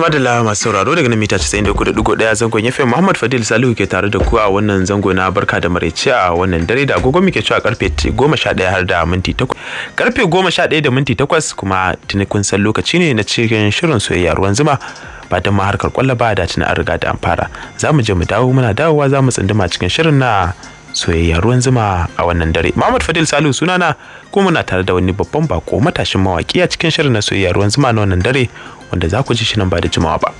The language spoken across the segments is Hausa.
Tumadala masu sauraro daga nan mita 93.1 zangon FM, Muhammad Fadil Salihu ke tare da ku a wannan zango na barka da maraice a wannan dare da agogo muke cewa karfe 11 har da minti 8. Karfe 11 da minti 8 kuma tuni kun san lokaci ne na cikin shirin soyayya ruwan zuma. Ba don ma harkar kwallo ba da tuni an riga da an fara. Za mu je mu dawo, muna dawowa za mu tsunduma cikin shirin na soyayya ruwan zuma a wannan dare. Muhammad Fadil Salihu sunana, kuma muna tare da wani babban bako, matashin mawaki a cikin shirin na soyayya ruwan zuma na wannan dare, wanda za ku ji shi nan ba da jimawa ba.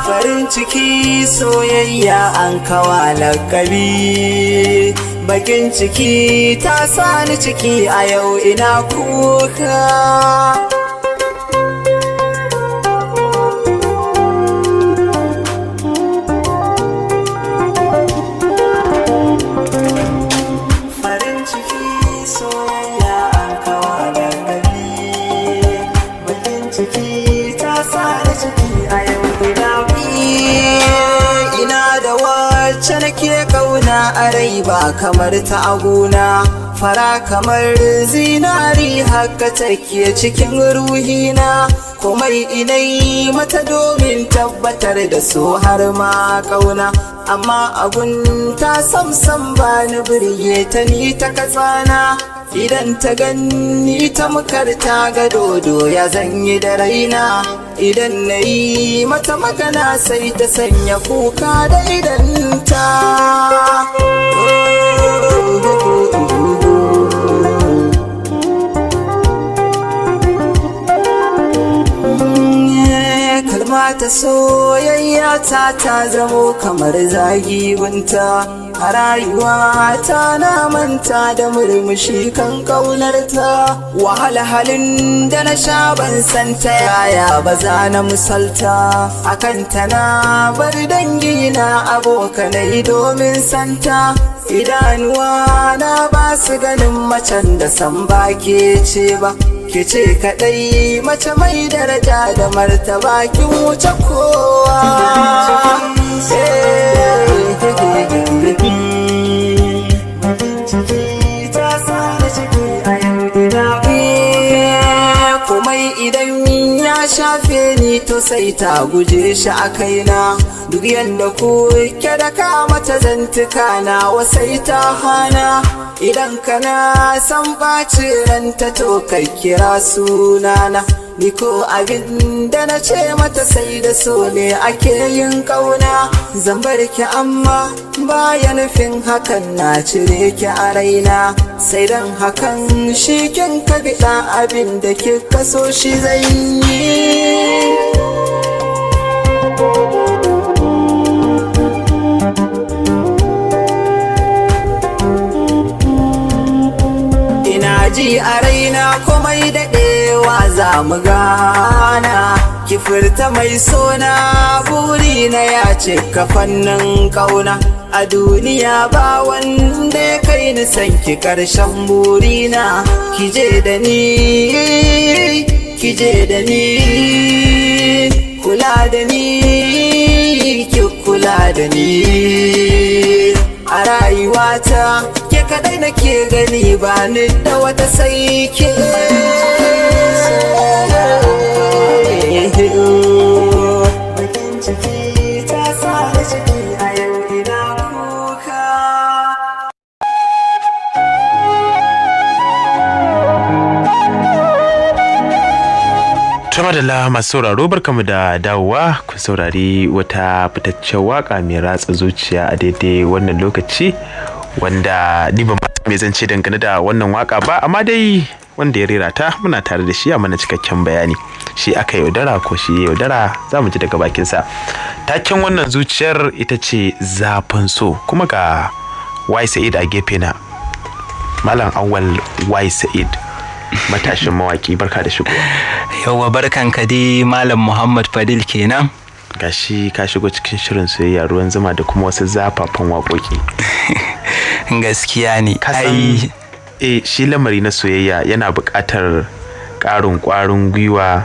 Farin ciki soyayya an kawa lakabi, bakin ciki ta sani ciki a yau ina kuka. Farin ciki soyayya an kawa lakabi, bakin ciki ta sani ciki a yau ina ina da wacce nake kauna a rai ba kamar ta aguna, fara kamar zinari haka take cikin ruhina, komai inai mata domin tabbatar da so har ma kauna, amma agun ta samsam ba ni birge ta, ni ta katsana idan ta ganni ta mukar ta ga dodo, ya zanyi da raina idan na yi mata magana sai ta sanya kuka da idanta. Kalma ta soyayya ta ta zamo kamar zagi gunta a rayuwa ta, na manta da murmushi kan kaunarta, wahalhalin da na sha ban san ta yaya ba za na misalta, akan ta na bar dangina abokanai domin santa, idanuwa na ba su ganin macen da san ba ke ce ba, ke ce kaɗai mace mai daraja da martaba, kin wuce kowa. Komai idan ya shafe ni to sai ta guje shi a kaina, duk yadda ku ke da ka mata zantuka na wasai ta hana, idan kana san ɓaci ranta to kai kira sunana, ni ko abin da na ce mata sai da so ne ake yin kauna, zan bar ki amma baya nufin hakan na cire ki a raina, sai dan hakan shi kin ka biɗa abin da kika so shi zai yi. Ina ji a raina komai daɗewa za mu gana, ki furta mai sona, burina ya cika fannin ƙauna, a duniya ba wanda ya kai ni san ki, ƙarshen burina ki je da ni, ki je da ni, kula da ni, ki kula da ni a rayuwata, ke kadai nake gani ba ni da wata sai ke. Bakin ciki ta sa ni ciki a yau ina kuka. Tumadala masu sauraro, barkamu da dawowa. Ku saurari wata fitaccen waka mai ratsa zuciya a daidai wannan lokaci, wanda ni ban me zan ce dangane da wannan waka ba, amma dai wanda ya rera ta muna tare da shi a mana cikakken bayani. Shi aka yaudara ko shi ya yaudara, za mu ji daga bakinsa. Taken wannan zuciyar ita ce zafin so, kuma ga Y Sa'id a gefe na. Malam Awwal Y Sa'id, matashin mawaki, barka da shigowa. Yauwa, barkanka dai Malam Muhammad Fadil kenan. Gashi ka shigo cikin shirin soyayya ruwan zuma da kuma wasu zafafan waƙoƙi. Gaskiya ne. Ka san shi lamari na soyayya yana buƙatar ƙarin ƙwarin gwiwa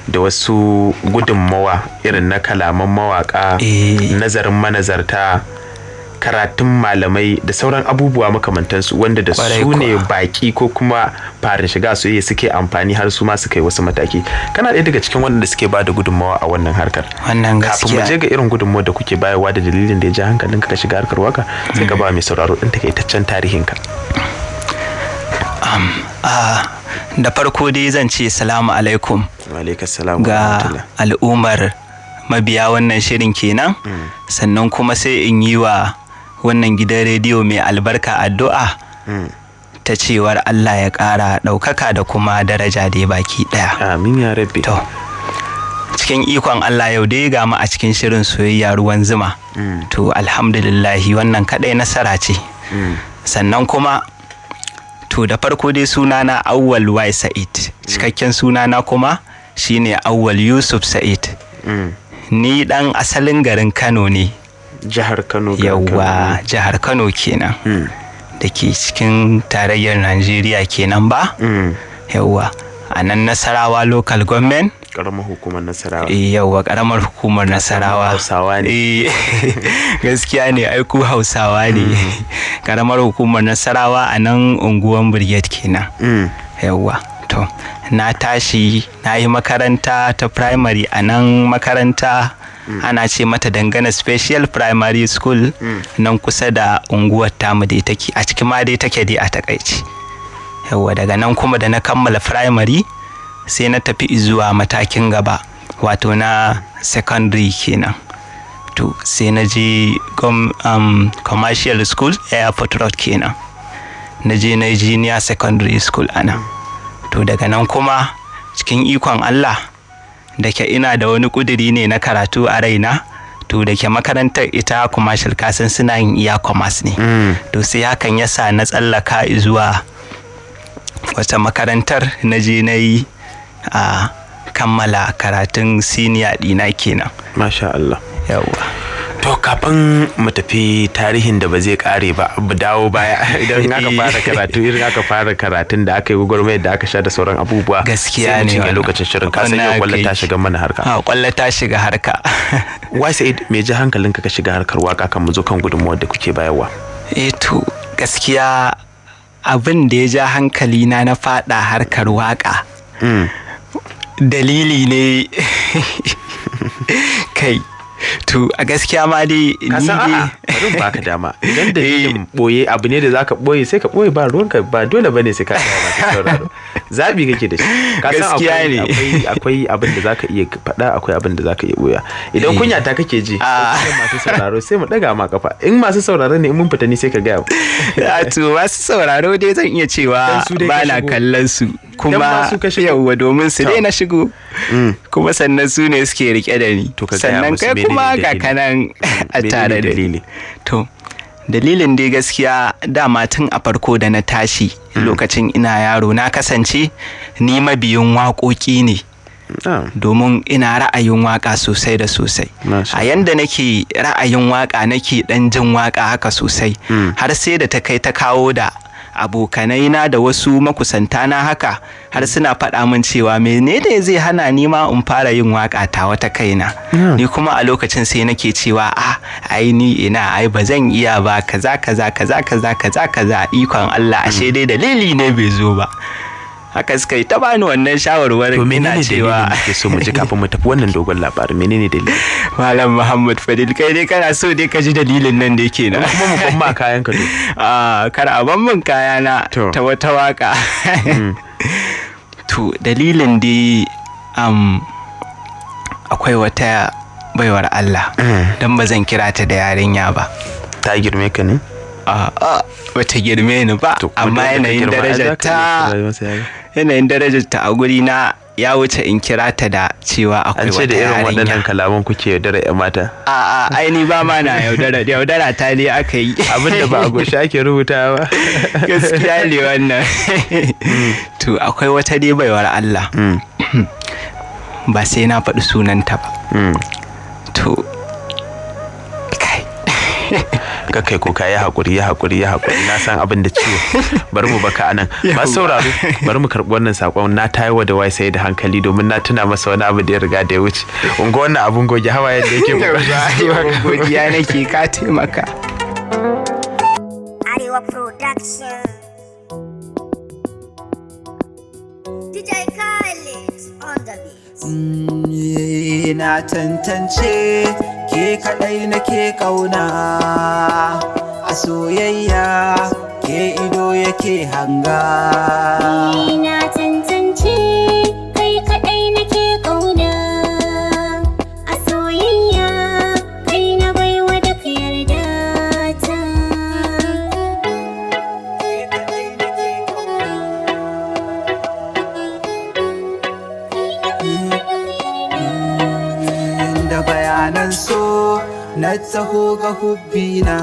da wasu gudunmawa irin na kalaman mawaƙa, nazarin manazarta, karatun malamai da sauran abubuwa makamantansu, wanda da su ne baki ko kuma farin shiga soyayya suke amfani har su ma su kai wasu mataki. Kana ɗaya daga cikin waɗanda suke ba da gudunmawa a wannan harkar. Wannan Kafin mu gaskiya. je ga irin gudunmawar da kuke bayarwa da dalilin da ya ja hankalinka ka shiga harkar waka, sai ka ba mai sauraro ɗin takaitaccen tarihinka. Da farko dai zan ce salamu alaikum Wa alaikas salam wa ga rahmatullah. al'ummar mabiya wannan shirin kenan. Sannan kuma sai in yi wa wannan gidan rediyo mai albarka addu'a ta cewar Allah ya ƙara ɗaukaka da kuma daraja dai baki ɗaya. Amin ya rabbi. To, cikin ikon Allah yau dai ga mu a cikin shirin soyayya ruwan zuma. To, alhamdulillahi, wannan kaɗai nasara ce. Sannan kuma, to, da farko dai sunana Awwal Y Sa'id. Cikakken sunana kuma shine Awwal Yusuf Sa'id. Ni ɗan asalin garin Kano ne. Jihar Kano, garin Kano. Yawwa, jihar Kano kenan. Da ke cikin tarayyar Najeriya kenan ba? Yawwa. A nan Nasarawa Local Government. Karamar hukumar Nasarawa. Yauwa, karamar hukumar Nasarawa. Hausawa ne. Eh, gaskiya ne, ai ku Hausawa ne. Karamar hukumar Nasarawa, a nan unguwan Brigade kenan. Yauwa, to, na tashi na yi makaranta ta primary a nan, makaranta ana ce mata Dangana Special Primary School, nan kusa da unguwar tamu dai take, a cikin ma dai take dai a takaici. Yauwa, daga nan kuma da na kammala primary sai na tafi zuwa matakin gaba, wato na secondary kenan. To, sai na je Commercial School, Airport Road kenan, na je na junior secondary school ana. To, daga nan kuma cikin ikon Allah, da ke ina da wani kuduri ne na karatu a raina, to, da ke makarantar ita commercial, kasan suna yin iya commerce ne, to, sai hakan ya sa na tsallaka zuwa wata makarantar, na je na yi a kammala karatun senior ɗina kenan. Masha Allah. Yawwa. To, kafin mu tafi tarihin da ba zai kare ba, mu dawo baya idan aka fara karatu, irin aka fara karatun da aka yi, gwagwarmayar da aka sha da sauran abubuwa. Gaskiya Sai mu ne cinye wannan. lokacin shirin, ka san Wannan yau kwallo haka ta yake. shiga mana harka. A kwallo ta shiga harka. Wai Sa'id, me ji hankalinka ka shiga harkar waka, kan mu zo kan gudunmuwar da kuke bayarwa? Eh, to, gaskiya abin da ya ja hankali na na fada harkar waka, dalili ne kai, to, a gaskiya ma dai Ka ni san dai a'a, bari in baka dama. Idan dalilin boye abu ne da zaka boye, sai ka boye, ba ruwanka, ba dole bane sai ka gaya masu sauraro. Zabi kake da shi. Ka san Gaskiya ne. akwai abin da zaka iya faɗa, akwai abin da zaka iya boya. Idan kunya ta kake ji, sai masu sauraro sai mu daga ma kafa. In masu sauraro ne, in mun fita ni sai ka gaya. A, to, masu sauraro dai zan iya cewa Dan su dai ka ba na shigo. kallon su kuma. Ma su ka shigo. Yauwa, domin su dai na shigo, kuma sannan su ne suke rike da ni. To, ka gaya Sannan musu kai menene kuma ga dalili? kanan a Menene tare da ni. dalili? To, dalilin dai gaskiya dama tun a farko da na tashi, lokacin ina yaro, na kasance ni mabiyin waƙoƙi ne, domin ina ra'ayin waka sosai da sosai. Masha A yanda nake ra'ayin waka, nake dan jin waka haka sosai, har sai da ta kai ta kawo da abokanai na da wasu makusanta na haka har suna faɗa min cewa menene zai hana ni ma in fara yin waka ta wata kaina. Ni kuma a lokacin sai nake cewa a ai ni ina, ai ba zan iya ba, kaza kaza kaza kaza kaza kaza. Ikon Allah, ashe dai dalili ne bai zo ba. Haka suka yi ta bani wannan shawarwarin. To, ina menene cewa dalilin da ke so mu ji kafin mu tafi wannan dogon labarin? Menene dalilin? Malam Muhammad Fadil, kai dai kana so dai ka ji dalilin nan da yake na. Kuma mu ban ma kayan ka to. Ah, kar a ban min kayana To. ta wata waka. To, dalilin dai akwai wata baiwar Allah, don ba zan kira ta da yarinya ba. Ta girme ka ne? A'a, bata girme ni ba, To, kuma amma duk wanda ka yanayin girma, ai darajar za ka iya ta kira masa yaro. yanayin darajar ta a guri na ya wuce in kira ta da cewa akwai An ce wata da irin waɗannan yarinya. Kalaman kuke yaudara 'yan mata. A a, ai ni ba ma na yaudara, yaudara ta ne aka yi. Abin da ba a goshi ake rubuta ba. Gaskiya ne wannan. To akwai wata dai baiwar Allah, ba sai na faɗi sunanta ba. To kai. Ka kai kuka, ya haƙuri, ya haƙuri, ya haƙuri, na san abin da ciwo. Bari mu baka anan. Masu sauraro, bari mu karɓi wannan saƙon. Na tayo da wai sai da hankali domin na tuna masa wani abu da ya riga da ya wuce. Ungo wannan abun goge hawayen da yake Yawwa, godiya nake, ka taimaka. Arewa Production. DJ Khaled on the beat. Na tantance ke kaɗai nake ƙauna a soyayya, ke ido yake hanga. Ni na tantance kai kaɗai nake ƙauna a soyayya, kai na baiwa duk yarda ta. Ke kaɗai nake ƙauna. Kai na baiwa duk yarda. Da bayanan so na taho ga hubbina,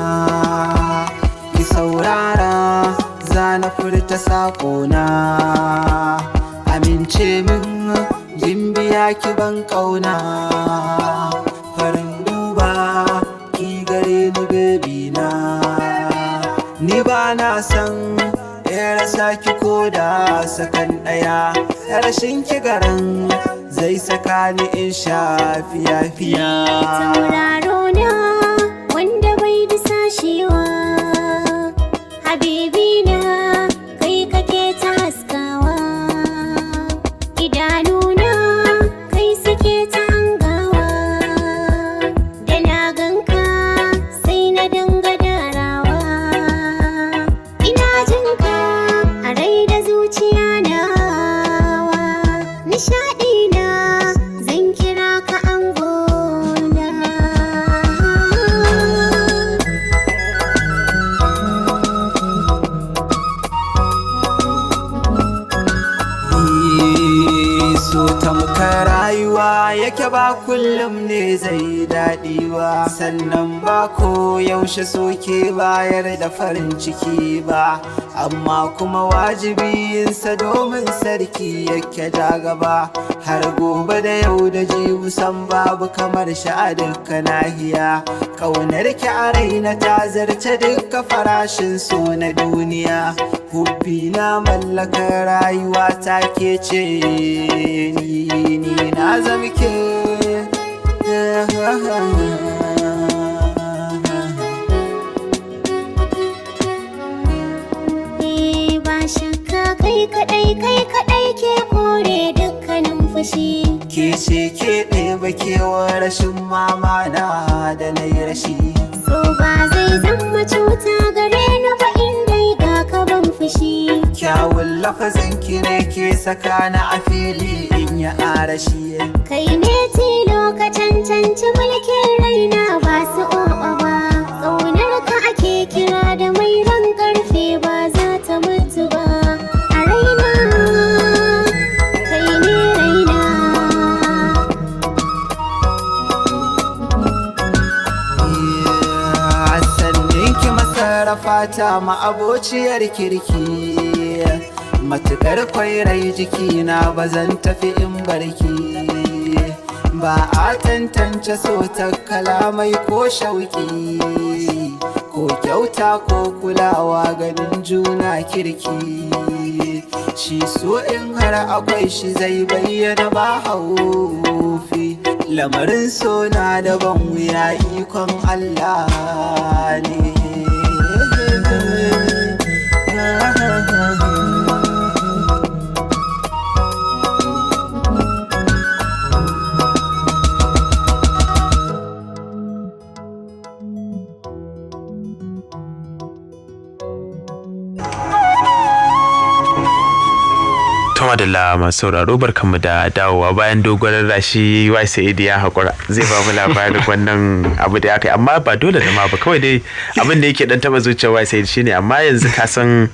ki saurara, za na furta saƙona. Amince min, gimbiya, ki ban ƙauna. Farin duba ki gare ni, baby na. Ni ba na san in rasa ki ko da sakan ɗaya. Rashin ki garan zai saka ni in sha fiya-fiya. Tauraro na wanda bai disashewa, habibi na, kai kake ta haskawa. Idanuna kai suke ta hangawa, da na ganka sai na dinga darawa. Ina jinka a rai da zuciya nawa, nishaɗi na zan kira ka angona. So tamkar rayuwa yake, ba kullum ne zai daɗi ba, sannan ba ko yaushe so ke bayar da farin ciki ba, amma kuma wajibi yinsa domin sarki yake ja gaba har gobe da yau da jibu, san babu kamar shi a dukkan nahiya. Ƙaunar ki a raina ta zarce duka farashin so na duniya. Hubbi na, mallakar rayuwa ta ke ce ni, ni na zama ke. Eh, ba shakka kai kaɗai, kai kaɗai ke kore dukkanin fushi. Ke ce ke ɗeba kewar rashin mama na da na yi rashi. So ba zai zama cuta gare ni ba in dai ga ka ban fushi. Kyawun lafazin ki ne ke saka na a fili in yi arashi. Kai ne tilo, ka cancanci mulkin raina, ba su o'o ba. Ƙaunar ka ake kira da mai ran ƙarfe, ba za ta mutu ba. A raina, kai ne raina. Sannin ki masarrafa ta ma'abociyar kirki, matukar kwairai jikina ba zan tafi in barki ba. A tantance so ta kalamai ko shauki ko kyauta ko kulawa, ganin juna kirki. Shi so in har akwai shi zai bayyana ba haufi. Lamarin so na daban wuya, ikon Allah ne. Toma da masu sauraro, barkanmu da dawowa bayan dogon rashi. Wai Sa'id ya haƙura zai ba mu labarin wannan abu da aka yi, amma ba dole da ma ba, kawai dai abin da yake dan taba zuciyar Wai Sa'id shine, amma yanzu ka san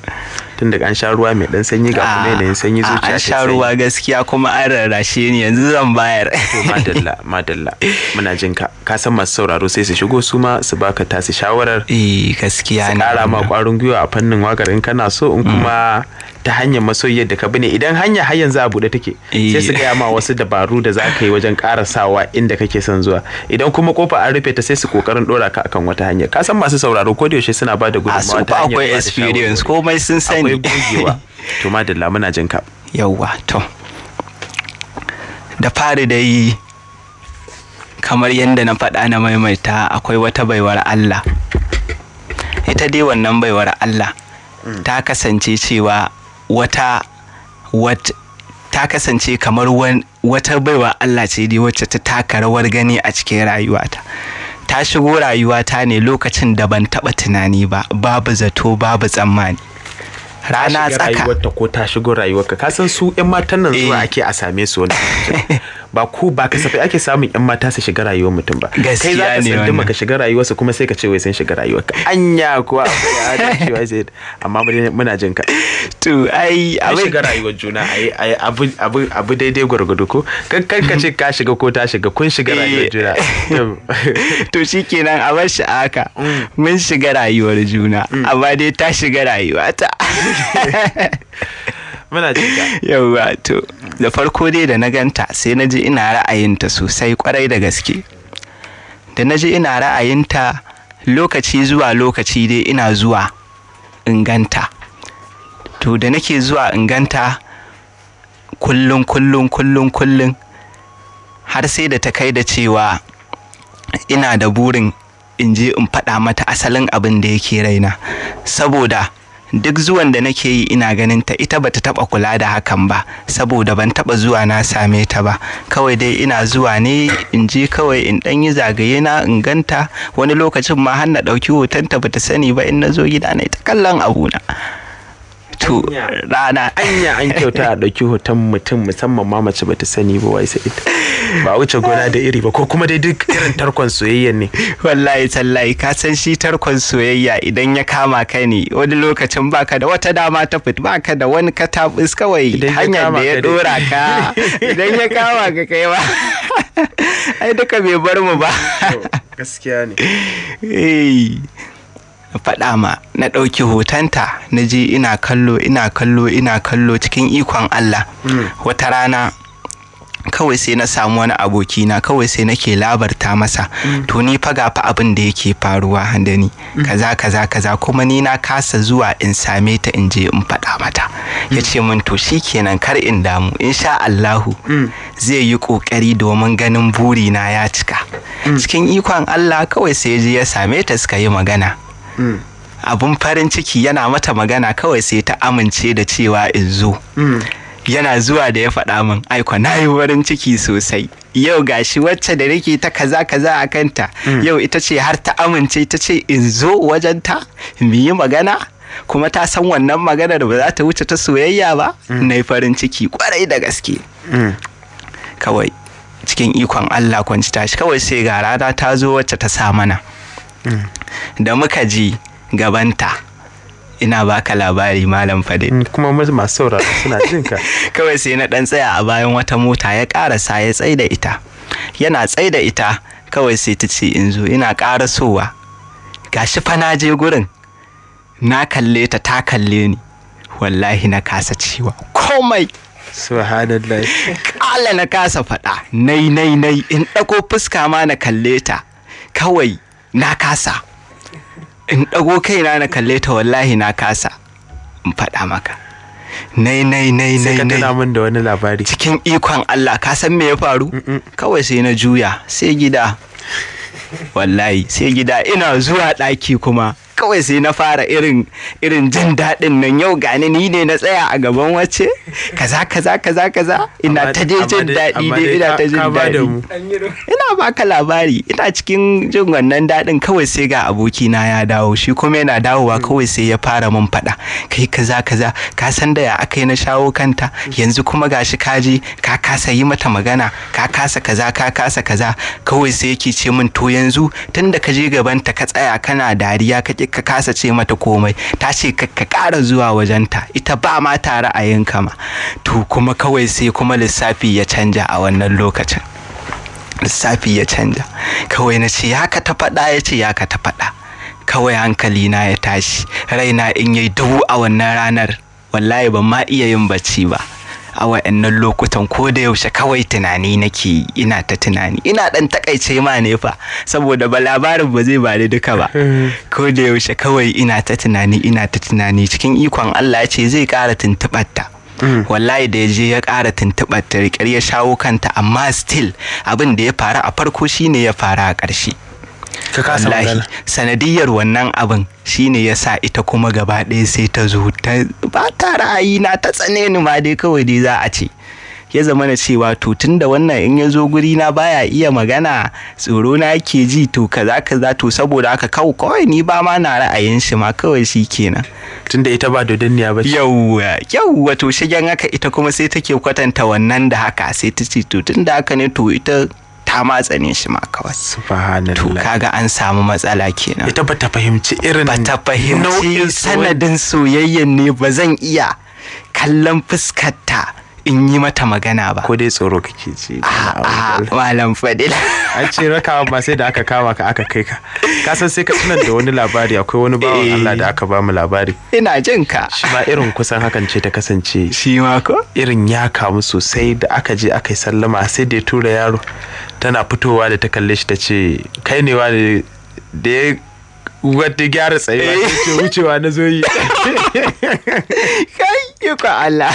Tun daga an sha ruwa mai dan sanyi, ga kuma yanayin sanyi, zuciya An ta sha sanyi. ruwa gaskiya, kuma an rarrashe ni, yanzu zan bayar. To madalla, madalla, muna jin ka. Ka san masu sauraro sai su shigo su ma su baka tasu shawarar, Eh, gaskiya su ne. kara ma kwarin gwiwa a fannin wakar in kana so, in kuma ta hanyar masoyiyar da ka bi ne, idan hanya har yanzu a buɗe take, sai su gaya ma wasu dabaru da za ka yi wajen karasawa inda kake son zuwa. Idan kuma kofa an rufe ta, sai su kokarin dora ka akan wata hanya. Ka san masu sauraro ko da yaushe suna ba da A gudunmawa su ta fa hanyar akwai ba da experience, shawarwari. komai sun sani. Akwai gogewa. To madalla, muna jin ka. Yauwa, to da fari dai, kamar yadda na faɗa na maimaita, akwai wata baiwar Allah. Ita dai wannan baiwar Allah ta kasance cewa wata wat ta kasance kamar wata baiwa Allah ce dai wacce ta taka rawar gani a cikin rayuwata. Ta shigo rayuwata ne lokacin da ban taɓa tunani ba, babu zato babu tsammani, rana Shiga tsaka. rayuwarta ko ta shigo rayuwarka? Ka san su yan matan nan zuwa Eh. ake a same su wani lokacin. Ba ko ba kasafai ake samun yan mata su shiga rayuwar mutum ba. Kai Gaskiya za ka ne tsunduma wannan. ka shiga rayuwarsu, kuma sai ka ce wai sun shiga rayuwarka. Anya kuwa akwai adalci wai sai? Amma muna jin ka. To ai An abin shiga rayuwar juna, ai ai abu abu abu daidai gwargwado, ko kan kan ka ce ka shiga ko ta shiga, kun shiga rayuwar Eh. juna. To shikenan, a bar shi a haka, mun shiga rayuwar juna, amma dai ta shiga rayuwata. Muna jin ka. Yauwa, to da farko dai da na ganta sai na ji ina ra'ayinta sosai, kwarai da gaske. Da na ji ina ra'ayinta, lokaci zuwa lokaci dai ina zuwa in ganta. To da nake zuwa in ganta kullum kullum kullum kullum, har sai da ta kai da cewa ina da burin in je in faɗa mata asalin abin da yake raina, saboda duk zuwan da nake yi ina ganin ta, ita bata taɓa kula da hakan ba, saboda ban taɓa zuwa na same ta ba. Kawai dai ina zuwa ne in je kawai in ɗan yi zagaye na in ganta, wani lokacin ma har na ɗauki hotonta bata sani ba, in na zo gida na ita kallon abuna. To Anya. rana Anya an kyauta a ɗauki hoton mutum, musamman ma mace bata sani ba, wai sai ita? Ba wuce gona da iri ba, ko kuma dai duk irin tarkon soyayya ne? Wallahi tallahi, ka san shi tarkon soyayya idan ya kama ka ne, wani lokacin baka da wata dama ta fit, baka da wani katabus, kawai Idan ya hanyar kama da ya ka dai. dora ka, idan ya kama ka kai ba, ai duka bai bar mu ba. Gaskiya ne. Eh, na faɗa ma, na ɗauki hotonta, na je ina kallo, ina kallo, ina kallo. Cikin ikon Allah, wata rana kawai sai na samu wani abokina, kawai sai nake labarta masa, to ni fa ga fa abin da yake faruwa da ni, kaza kaza kaza, kuma ni na kasa zuwa in same ta in je in faɗa mata. Ya ce min to shikenan, kar in damu, insha Allahu zai yi ƙoƙari domin ganin burina ya cika. Cikin ikon Allah kawai sai ya je ya same ta, suka yi magana. Abun farin ciki, yana mata magana kawai sai ta amince da cewa in zo. Yana zuwa da ya faɗa min, aiko na yi farin ciki sosai. Yau gashi wacce da nake ta kaza kaza a kanta, yau ita ce har ta amince, ta ce in zo wajenta mu yi magana, kuma ta san wannan maganar ba za ta wuce ta soyayya ba. Na yi farin ciki kwarai da gaske. Kawai cikin ikon Allah, kwanci tashi, kawai sai ga rana ta zo wacce ta sa mana da muka ji gabanta. Ina baka labari, Malam Fadil. Kuma masu sauraro suna jin ka. Kawai sai na dan tsaya a bayan wata mota, ya karasa ya tsai da ita. Yana tsai da ita, kawai sai ta ce in zo. Ina karasowa, gashi fa na je gurin, na kalle ta, ta kalle ni, wallahi na kasa cewa komai. Subhanallah. Kala na kasa faɗa, nai nai nai in ɗago fuska ma na kalle ta, kawai na kasa in ɗago kaina na kalle ta, wallahi na kasa in faɗa maka, nai nai nai Sai nai ka nai. tuna min da wani labari. Cikin ikon Allah, ka san me ya faru? Kawai sai na juya sai gida, wallahi sai gida. Ina zuwa ɗaki kuma kawai sai na fara irin irin jin daɗin nan, yau gani ni ne na tsaya a gaban wacce, kaza kaza kaza kaza, ina ta dai jin daɗi dai, ina ta jin daɗi. Ina baka labari, ina cikin jin wannan daɗin, kawai sai ga abokina ya dawo. Shi kuma yana dawowa kawai sai ya fara mun faɗa, kai kaza kaza, ka san da ya aka yi na shawo kanta, yanzu kuma gashi kaji ka kasa yi mata magana, ka kasa kaza, ka kasa kaza. Kawai sai yake ce min, to yanzu tunda ka je gabanta ka tsaya kana dariya, ka ki ka kasa ce mata komai, ta ce ka ƙara zuwa wajenta, ita ba ma ta ra'ayin kama. To kuma kawai sai kuma lissafi ya canja a wannan lokacin, lissafi ya canja. Kawai na ce ya ka ta faɗa, ya ce ya ka ta faɗa. Kawai hankali na ya tashi, raina in yayi dubu a wannan ranar, wallahi ban ma iya yin bacci ba a wa'annan lokutan. Ko da yaushe kawai tunani nake, ina ta tunani, ina dan takaice ma ne fa, saboda ba labarin ba zai bani duka ba. Ko da yaushe kawai ina ta tunani, ina ta tunani. Cikin ikon Allah ce zai ƙara tuntuɓar ta. Wallahi da ya je ya ƙara tuntuɓar ta, riƙar ya shawo kanta, amma still abin da ya faru a farko shine ya faru a ƙarshe. Ka kasa Wallahi magana. Sanadiyar wannan abin shine ya sa ita kuma gaba ɗaya sai ta zo ta ba ta ra'ayi na, ta tsane ni ma dai, kawai dai za a ce ya zama na cewa to tunda wannan in ya zo guri na baya iya magana, tsoro na yake ji, to kaza kaza, to saboda haka kawai ni ba ma na ra'ayin shi ma, kawai shi kenan. Tunda ita ba dodanniya ba ce. Yauwa yauwa, to shigen haka ita kuma sai take kwatanta wannan da haka, sai ta ce to tunda haka ne, to ita ta matsa ne shi ma kawai. To Subhanallah. kaga an samu matsala kenan. Ita bata fahimci irin Bata fahimci nau'in sanadin soyayyen ne, ba zan iya kallon fuskarta in yi mata magana ba. Ko dai tsoro kake ji? A'a, Malam Fadila. An ce rakawa ba sai da aka kama ka aka kai ka. Ka san sai ka tunan da wani labari, akwai wani bawan Eh. Allah da aka ba mu labari. Ina jin ka. Shi ma irin kusan hakan ce ta kasance. Shi ma ko. Irin ya kamu sosai da aka je aka yi sallama, sai da ya tura yaro, tana fitowa da ta kalle shi ta ce kai ne wani, da ya wadda gyara tsayuwa ta ce wucewa na zo yi. Kai, iko Allah,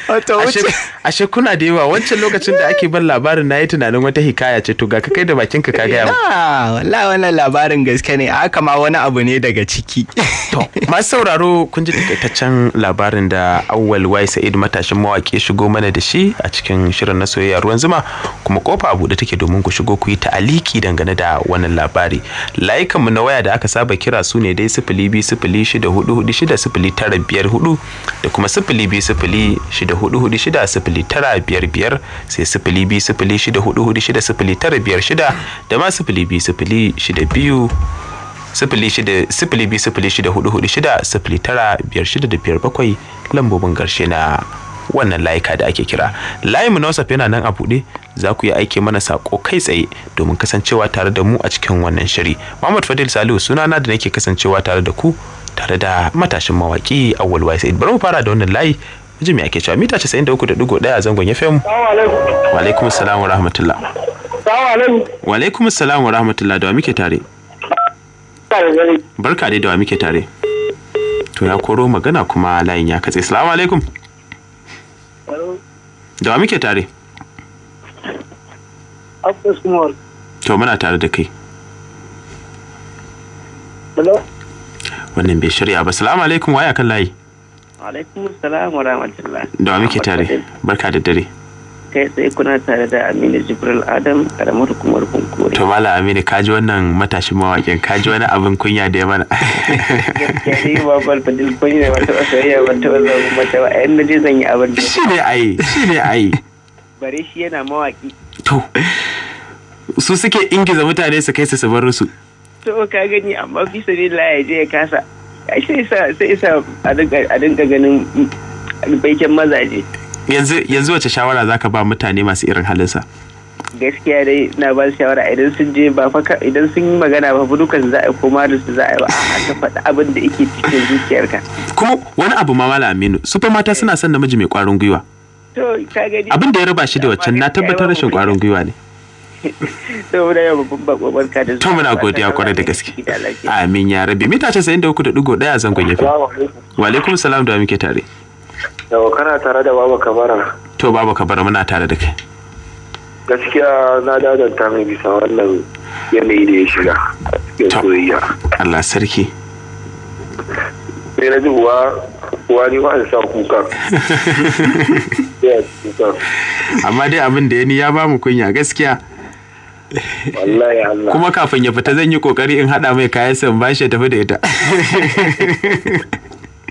wato Ashe wuce. Ashe kuna da yawa. Wancan lokacin da ake ban labarin na yi tunanin wata hikaya ce, to ga ka kai da bakinka ka gaya mu. Na wallahi wannan labarin gaske ne, haka ma wani abu ne daga ciki. To, masu sauraro, kun ji takaitaccen labarin da Awwal Y Sa'id, matashin mawaƙi, shigo mana da shi a cikin shirin na soyayya ruwan zuma, kuma kofa a buɗe take domin ku shigo ku yi ta'aliki dangane da wannan labari. Layukan mu na waya da aka saba kira su ne dai 02064460954 da kuma 02064460955, sai 02064460956 da ma 02062 0,02064460956 da 57, lambobin ƙarshe na wannan layuka da ake kira. Layin mu na WhatsApp yana nan a buɗe, za ku yi aiki mana sako kai tsaye domin kasancewa tare da mu a cikin wannan shiri. Muhammad Fadil Salihu sunana da nake kasancewa tare da ku, tare da matashin mawaki Awwal Y Sa'id. Bari mu fara da wannan layi mu ji me ake cewa. Mita 93.1 a zangon FM. Wa alaikum assalam wa rahmatullah. Wa alaikum assalam wa rahmatullah. Da wa muke tare? Barka dai, da wa muke tare? To, ya koro magana kuma layin ya katse. Assalamu alaikum. Da wa muke tare? Abbas Umar. To, muna tare da kai. Hello. Wannan bai shirya ba. Assalamu alaikum, waya kan layi? Alaikum salam wa rahmatullah. Da wa muke tare? Barka da dare. Kai tsaye kuna tare da Aminu Jibril Adam, karamar hukumar Bunkure. To, Malam Aminu, ka ji wannan matashin mawaƙin, ka ji wani abin kunya da ya mana. Gaskiya dai ba Fadil kunya ba taɓa soyayya ba taɓa zama mace ba. A yanda je zan yi abin da. Shi ne ai, shi ne ai. Bare shi yana mawaƙi. To, su suke ingiza mutane su kai su su bar su. To ka gani, amma fi sabilillah ya je ya kasa. Ai sai isa a dinga ganin baiken mazaje. Yanzu wace shawara zaka ba mutane masu irin halinsa? Gaskiya dai na ba su shawara, idan sun je ba fa idan sun yi magana ba fa dukan za a yi koma da su za a yi ba, a'a, ka faɗi abin da yake cikin zuciyarka. Kuma wani abu ma, Malam Aminu, su fa mata suna son namiji mai kwarin gwiwa. To ka gani. Abin da ya raba shi da waccan, na tabbatar rashin kwarin gwiwa ne. To muna yau babban bako barka da To, muna godiya kwarai da gaske. Amin ya rabi. Mita 93.1 a zangon yafi. Wa alaikum salam, da wa muke tare? Yawa, kana tare da Baba Kabara. To, Baba Kabara, muna tare da kai. Gaskiya na dadanta mai bisa wannan yanayi da ya shiga a cikin To. soyayya. Allah sarki. Sai na ji uwa uwa ni ma in sa kuka. Sai a kuka. Amma dai abin da ya ni ya ba mu kunya gaskiya. Wallahi Allah. Kuma kafin ya fita zan yi kokari in haɗa mai kayan sa in bashi ya tafi da ita.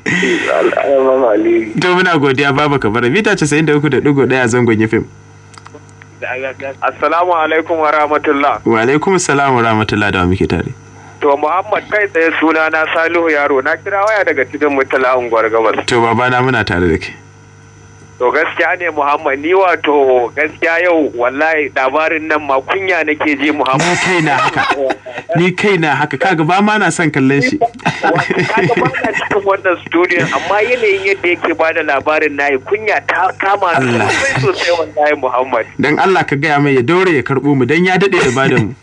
Allah ya mama alheri. To, muna godiya, Baba Kabara. Mita 93.1 a zangon FM. Assalamu alaikum wa rahmatullah. Wa alaikum salam wa rahmatullah, da wa muke tare? To Muhammad, kai tsaye suna na Salihu Yaro, na kira waya daga cikin Murtala, unguwar Gabas. To babana, muna tare da kai. To gaskiya ne Muhammad, ni wato gaskiya yau wallahi labarin nan ma kunya nake ji, Muhammad. Ni kaina haka, ni kaina haka, kaga ba ma na son kallon shi. Wato kaga ba na cikin wannan studio, amma yanayin yadda yake bada labarin nayi kunya ta kama ni Allah. sosai sosai wallahi, Muhammad. Dan Allah ka gaya mai ya daure ya karbo mu, dan ya dade da bada mu.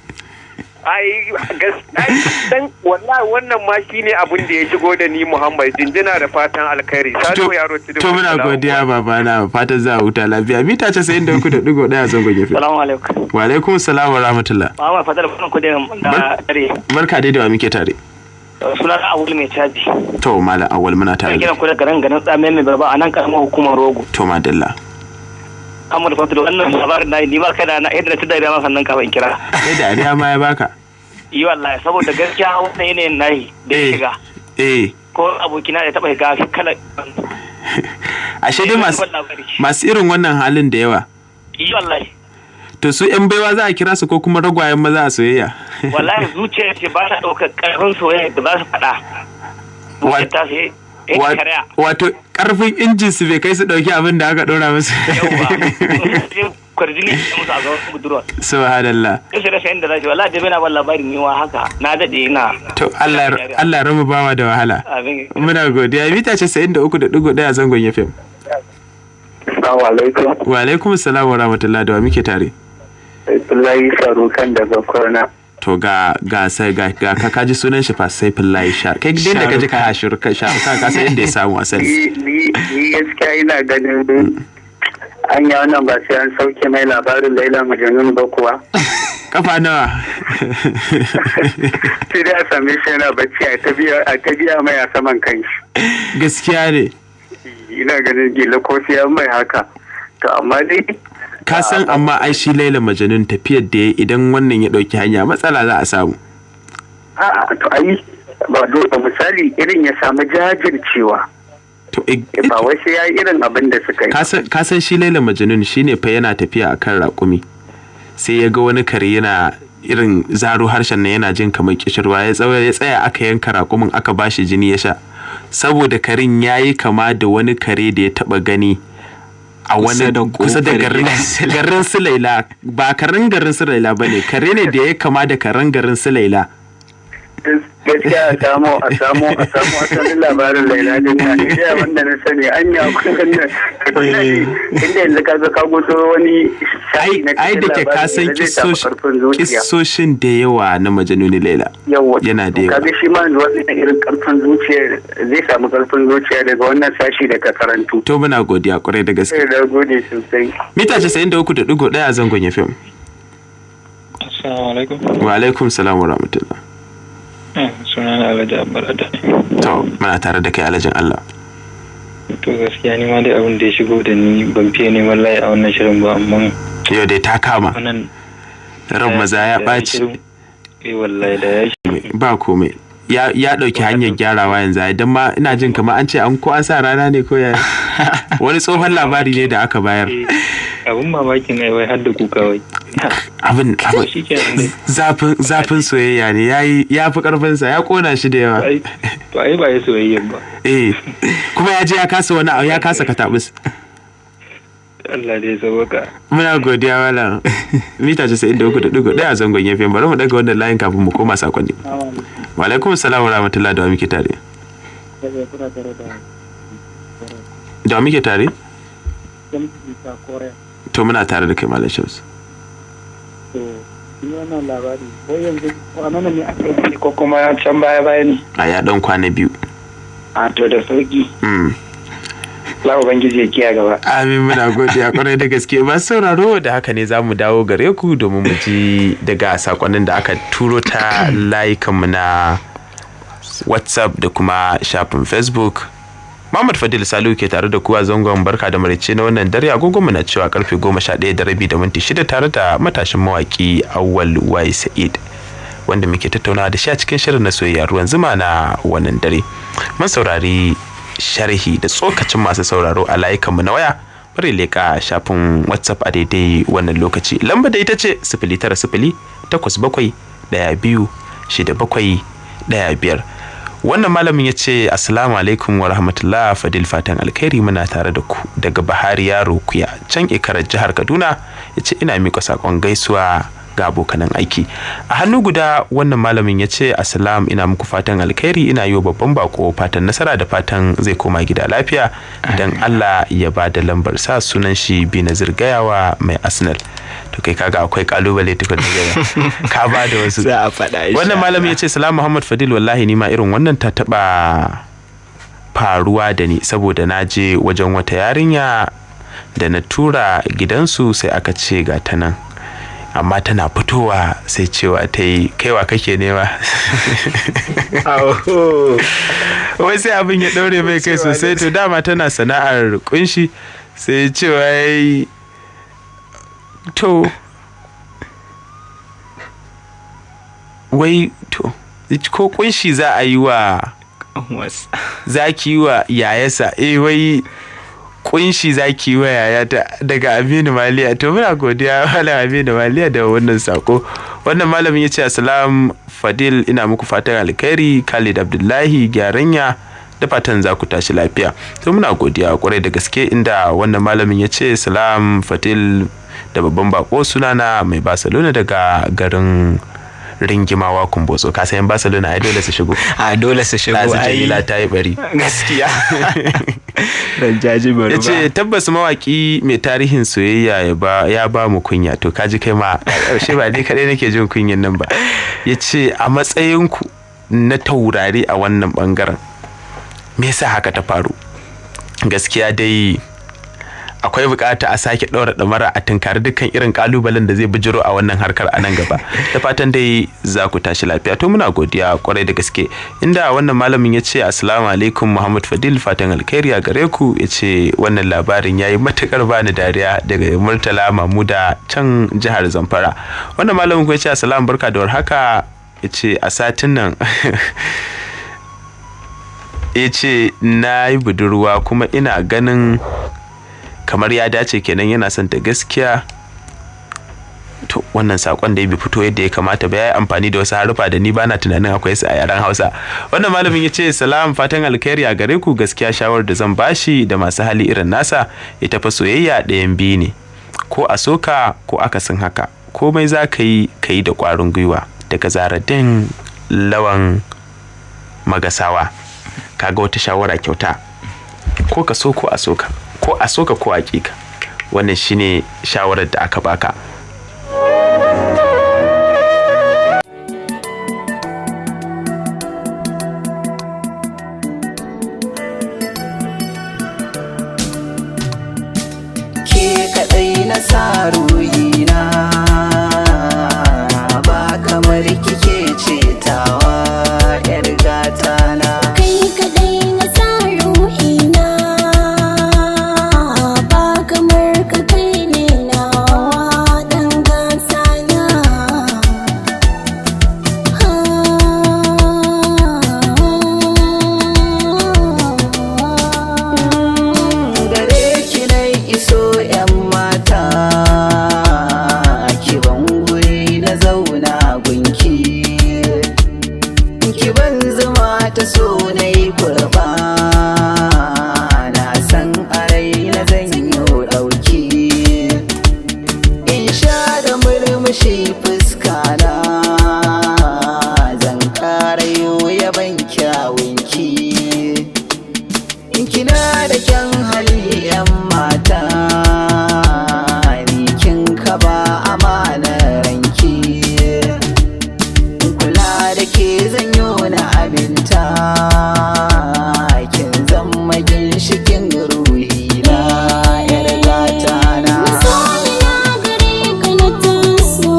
Ai gaskiya dan wallahi wannan ma shine abin da ya shigo da ni, Muhammad. Jinjina da fatan alkhairi. Salihu Yaro, cikin To muna Murtala. godiya babana, fatan za a huta lafiya. Mita 93.1 zangon gefe. Salamu alaikum. Wa alaikum salam wa rahmatullah. Muhammad Fadal, barkan ku da dare. Barka dai, da wa muke tare? Suna na Awul mai caji. To malam Awal, muna tare Ina da kiran ku da garin tsamen mai barba a nan karamar hukumar Rogo. To madalla. Muhammad Fadal, wannan labarin na ni ba kana na yadda na ci dariya ma sannan kafin kira. Kai dariya ma ya baka? Yi wallahi, saboda gaskiya wannan yanayin nahi da ya shiga. Ko abokina da ya taba shiga kala. Ashe dai masu labari. Masu irin wannan halin da yawa. Yi wallahi. To su yan baiwa za a kira su ko kuma ragwayen maza a soyayya? Wallahi zuciya ce ba ta ɗaukar ƙarfin soyayya da za su faɗa. Zuciya ta sai ya karya. Wato karfin injin su bai kai su dauki abin da aka dora musu. Yauwa. Kwarjini ya musu a gaban budurwa. Subhanallah. Sai rashin inda za shi wallahi dai bai ban labarin ni wa haka na daɗe ina. To Allah Allah ya raba bawa da wahala. Amin. Muna godiya. Mita 93.1 zangon FM. Assalamu alaikum. Wa alaikum salam wa rahmatullah, da wa muke tare? Abdullahi Sharukan daga Kurna. To ga sai ga ka kaji sunan shi fa, Saifullahi Shar. Kai dai da kaji ka shirka Sharuka, ka san inda ya samu asali. Ni gaskiya ina ganin anya wannan ba sai an sauke mai labarin Laila Majnun ba kuwa. Kafa nawa? Sai dai a same shi yana bacci a ta biya mai a saman kanshi. Gaskiya ne. Ina ganin gila ko sai an mai haka. To amma dai Ka san amma ai shi Laila Majnun tafiyar da ya idan wannan ya dauki hanya matsala za a samu. A'a, to ai ba dole, misali irin ya samu jajircewa. To Ba wai sai ya yi irin abin da suka yi. Ka san shi Laila Majnun shine fa yana tafiya akan raƙumi. Sai ya ga wani kare yana irin zaro harshen nan yana jin kamar kishirwa, ya tsaya ya tsaya, aka yanka raƙumin aka bashi jini ya sha. Saboda karin yayi kama da wani kare da ya taba gani a wani kusa da garin garin su Laila, ba karen garin su Laila bane, kare ne da ya kama da karen garin su Laila. Gaskiya a samu asalin labarin Laila din nan, ni dai abin da na sani anya kusan nan inda yanzu ka zo ka gudo wani ai ai da ke ka san kissoshin da yawa na Majanuni Laila yana da yawa. Kaga shi ma yanzu wannan irin karfin zuciya zai samu karfin zuciya daga wannan sashi da ka karantu. To muna godiya kwarai da gaske. Da gode sosai. Mita 93.1 zangon FM. Assalamu alaikum. Wa alaikum salam wa rahmatullah. Sunana Alhaji Abbar Adani. To muna tare da kai, Alhajin Allah. To gaskiya ni ma dai abin da ya shigo da ni ban fiye neman layi a wannan shirin ba, amma yau dai ta kama. Wannan ran maza ya ɓaci. Eh wallahi da ya Ba komai. Ya ɗauki hanyar gyarawa yanzu ai, don ma ina jin kamar an ce an ko an sa rana ne ko yaya. Wani tsohon labari ne da aka bayar. Abin mamakin ai wai har da kuka wai. Abin Shikenan dai. Zafin soyayya ne yayi ya fi karfinsa, ya kona shi da yawa. To ai ba ya soyayya ba. Eh, kuma ya je ya kasa wani abu, ya kasa katabus. Allah dai sauwaka. Muna godiya malam. Mita 93.1 a zangon FM. Bari mu daga wannan layin kafin mu koma sakonni. Wa alaikum salam wa rahmatullah, da wa muke tare? Da wa muke tare? To muna tare da kai, malam Shamsu. To ni wannan labari ko yanzu kwanan ne aka yi ko kuma can baya baya ne? A ya dan kwana biyu. A to da sauki. Allah Ubangiji ya kiyaye gaba. Amin, muna godiya kwarai da gaske. Masu sauraro, da haka ne za mu dawo gare ku domin mu ji daga sakonnin da aka turo ta layukanmu na WhatsApp da kuma shafin Facebook. Muhammad Fadil Salihu ke tare da ku a zangon barka da maraice na wannan dare. Agogonmu na cewa karfe 11:30 da minti 6, tare da matashin mawaki Awwal Y Sa'id, wanda muke tattaunawa da shi a cikin shirin na soyayya ruwan zuma na wannan dare. Mun saurari sharhi da tsokacin masu sauraro a layukanmu na waya. Bari leƙa shafin WhatsApp a daidai wannan lokaci. Lamba da ita ce 090 87 12 67. 15. Wannan malamin ya ce, assalamu alaikum wa rahmatullah Fadil, fatan alkhairi, muna tare da ku daga Bahari Yaro Kuya can Ikarar jihar Kaduna. Ya ce ina miƙa saƙon gaisuwa ga abokanan aiki. A hannu guda wannan malamin ya ce, assalam, ina muku fatan alkhairi, ina yi wa babban bako fatan nasara da fatan zai koma gida lafiya, dan Allah ya ba da lambar sa, sunan shi Binazir Gayawa mai Arsenal. To kai kaga akwai kalubale tukun da ka ba da wasu. Za a faɗa insha Wannan malamin ya ce, salam Muhammad Fadil, wallahi ni ma irin wannan ta taba faruwa da ni, saboda na je wajen wata yarinya da na tura gidansu, sai aka ce ga ta nan, amma tana fitowa sai cewa ta yi, kaiwa kake nema? Wai sai abin ya ɗaure mai kai sosai. To dama tana sana'ar kunshi, sai cewa ya yi to wai to ko kunshi za a yi wa za ki yi wa yayasa, eh wai kunshi za ki yi wa yayata, daga Aminu Maliya. To muna godiya Malam Aminu Maliya da wannan sako. Wannan malamin ya ce, assalam Fadil, ina muku fatan alkhairi, Khalid Abdullahi Gyaranya, da fatan za ku tashi lafiya. To muna godiya kwarai da gaske. Inda wannan malamin ya ce, salam Fadil da babban bako, sunana mai Barcelona daga garin Ringimawa Kumbotso. Ka san Barcelona ai dole su shigo. A dole su shigo. Ɗazu ai. Jamila ta yi bari. Gaskiya dan jaji bari. Ya ce tabbas mawaki mai tarihin soyayya ya ba mu kunya. To kaji kai ma ƙarshe, ba dai kaɗai nake jin kunyan nan ba. Ya ce a matsayinku na taurari a wannan bangaren, me yasa haka ta faru? Gaskiya dai akwai bukata a sake ɗaura ɗamara a tunkari dukkan irin kalubalen da zai bijiro a wannan harkar a nan gaba, da fatan dai za ku tashi lafiya. To muna godiya kwarai da gaske. Inda wannan malamin ya ce, assalamu alaikum Muhammad Fadil, fatan alkhairi a gare ku. Ya ce wannan labarin ya yi matukar bani dariya, daga Murtala Mamuda can jihar Zamfara. Wannan malamin kuma ya ce, assalamu, barka da warhaka. Ya ce a satin nan, ya ce na yi budurwa kuma ina ganin kamar ya dace kenan, yana son ta gaskiya. To wannan sakon da ya bi fito yadda ya kamata ba, ya yi amfani da wasu harufa da ni bana tunanin akwai su a yaren Hausa. Wannan malamin ya ce, salam, fatan alkhairi a gare ku, gaskiya shawarar da zan bashi da masu hali irin nasa, ya tafi soyayya ɗayan biyu ne, ko a soka ko akasin haka, komai za ka yi ka yi da ƙwarin gwiwa, daga Zaradin Lawan Magasawa. Kaga wata shawara kyauta, ko ka so ko a soka, ko a soka ko a ƙika, wannan shine shawarar da aka baka. Ke kaɗai na sa ruhina, ba kamar kike cetawa yar gata na. Kai kaɗai na sa ruhina, ba kamar ka, kai ne nawa dan gasa na. Gare ki na iso yan mata, ki ban guri na zauna gunki, ki ban zuma ta so na yi kurba, na san a rai na zan yi ɗauki, in sha da murmushi fuska na, zan ƙara yaban kyawunki. In kina da kyan hali yan mata, ni kin ka ba amanar ranki, kula da ke zanyo na abinta, kin zama ginshikin ruhi na yar gata na. Masoyiya gare ka na taso,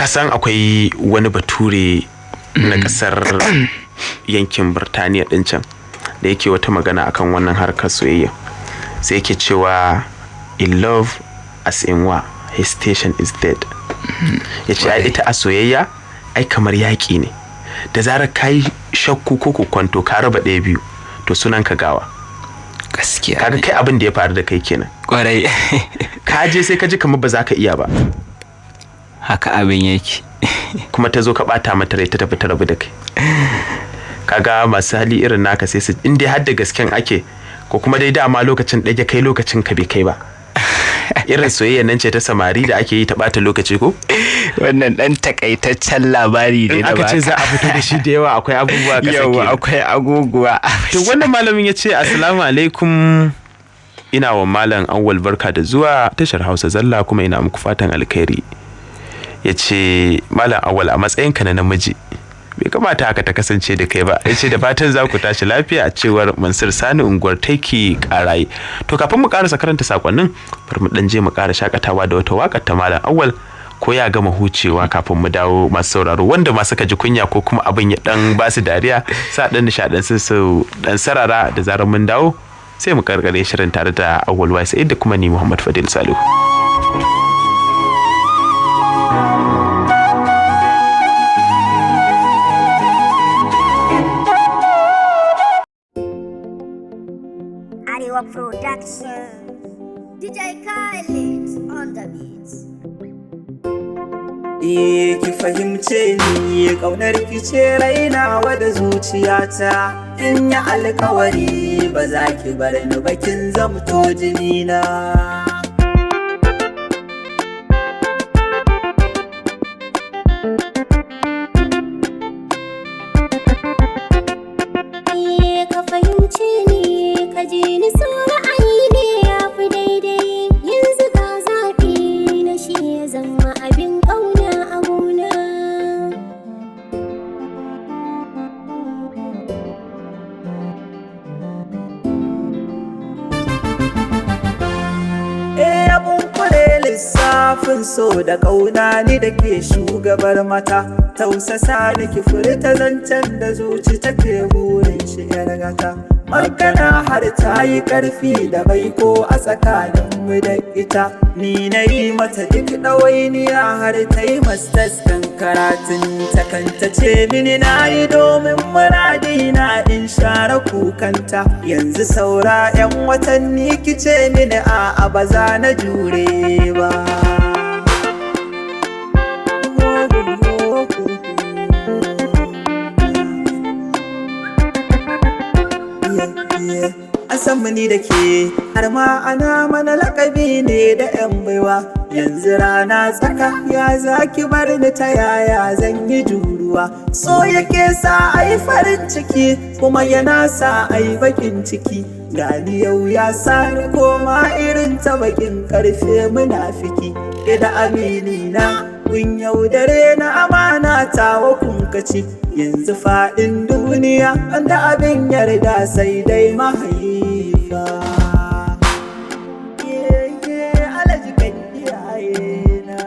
Ka san akwai wani bature na kasar yankin Birtaniya din can da yake wata magana akan wannan harkar soyayya, sai yake cewa, "In love as in war, hesitation is dead." Ya ce ai ita a soyayya ai kamar yaƙi ne, da zarar ka yi shakku ko kwanto, ka raba ɗaya biyu, to sunan ka gawa. Gaskiya. Kaga kai abin da ya faru da kai kenan. Kwarai. Ka je sai ka ji kamar ba za ka iya ba. Haka abin yake. Kuma ta zo ka bata mata rai, ta tafi ta rabu da kai. Kaga masu hali irin naka sai su in dai har da gasken ake, ko kuma dai dama lokacin ɗage kai, lokacin ka bai kai ba, irin soyayya nan ce ta samari da ake yi ta bata lokaci ko. Wannan dan takaitaccen labari ne in da aka ce za a fito da shi da yawa, akwai abubuwa ka yawa sake. Akwai agogowa. To wannan malamin ya ce, "Assalamu alaikum, ina wa Malam Awwal barka da zuwa tashar Hausa Zalla, kuma ina muku fatan alkhairi." Ya ce, "Malam Awwal, a matsayinka na namiji bai kamata haka ta kasance da kai ba." Ya ce da fatan za ku tashi lafiya, a cewar Mansur Sani, unguwar Taiki Karaye. To kafin mu karasa karanta sakonnin, bari mu dan je mu kara shakatawa da wata wakar ta Malam Awwal, ko ya gama hucewa kafin mu dawo. Masu sauraro wanda ma suka ji kunya ko kuma abin ya dan ba su dariya, sa dan nishadan su dan sarara. Da zarar mun dawo sai mu karkare shirin tare da Awwal Wai da kuma ni Muhammad Fadil Salihu. Arewa Production. DJ Khaled on the beat. Eh, ki fahimce ni, ƙaunar ki ce rainawa da zuciyata. Kin yi alkawari ba za ki bar ni ba, kin zamto jini na. Eh, ka fahimce ni, ka ji ni, so ra'ayi ne ya fi daidai. Yanzu ga zafi na, shi ya zama abin ƙauna a gona. Eh, abun kure lissafin so da ƙauna, ni da ke shugabar mata. Tausasa ni ki furta zancen da zuci take burin shi, yar gata. Magana har ta yi ƙarfi da baiko a tsakaninmu da ita. Ni na yi mata duk ɗawainiya har ta yi masters kan karatun ta, kanta ce mini na yi domin muradi na in share kukanta. Yanzu saura 'yan watanni kice mini a'a, ba za na jure ba. An san mu ni da ke, har ma ana mana lakabi ne da 'yan baiwa. Yanzu rana tsaka ya zaki bar ni, ta yaya zan yi juruwa? So yake sa ai farin ciki, kuma yana sa ai bakin ciki. Gani yau ya sa ni koma irin ta bakin karfe munafiki. Ida amini na kun yaudare na, amana tawa kun kaci. Yanzu faɗin duniya wanda abin yarda sai dai mahaifa. Ye alaji kan iyayena.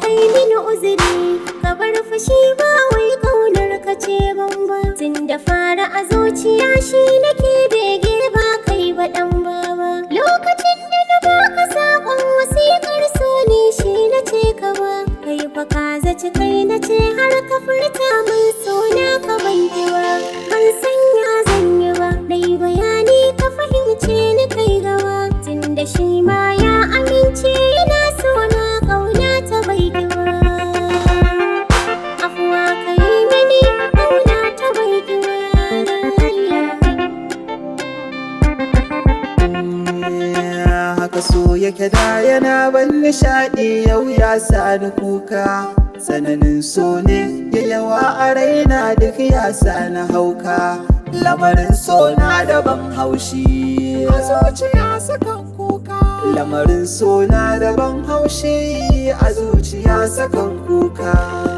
Kai mini uzuri, ka bar fushi, ba wai ƙaunar ka ce ban ba. Tun da fara a zuciya shi nake bege, ba kai ba dan baba. Lokacin da na baka saƙon wasiƙar so ne shi na ce ka ba. Kai fa ka zaci kai na ce, har ka furta min suna ka ban ki ba. Ban sanya zan yi ba, dai bayani ka fahimce ni, kai gaba. Tun da shi ma ya amince yana so na, ƙauna ta bai ki ba. Afuwa ka yi mini, ƙauna ta bai ki ba. Allah. Haka so yake da yana ban nishaɗi, yau ya sa ni kuka. Tsananin so ne ya yawa a raina, duk ya sa ni hauka. Lamarin so na daban haushi, a zuciya sakan kuka. Lamarin so na daban haushi, a zuciya sakan kuka.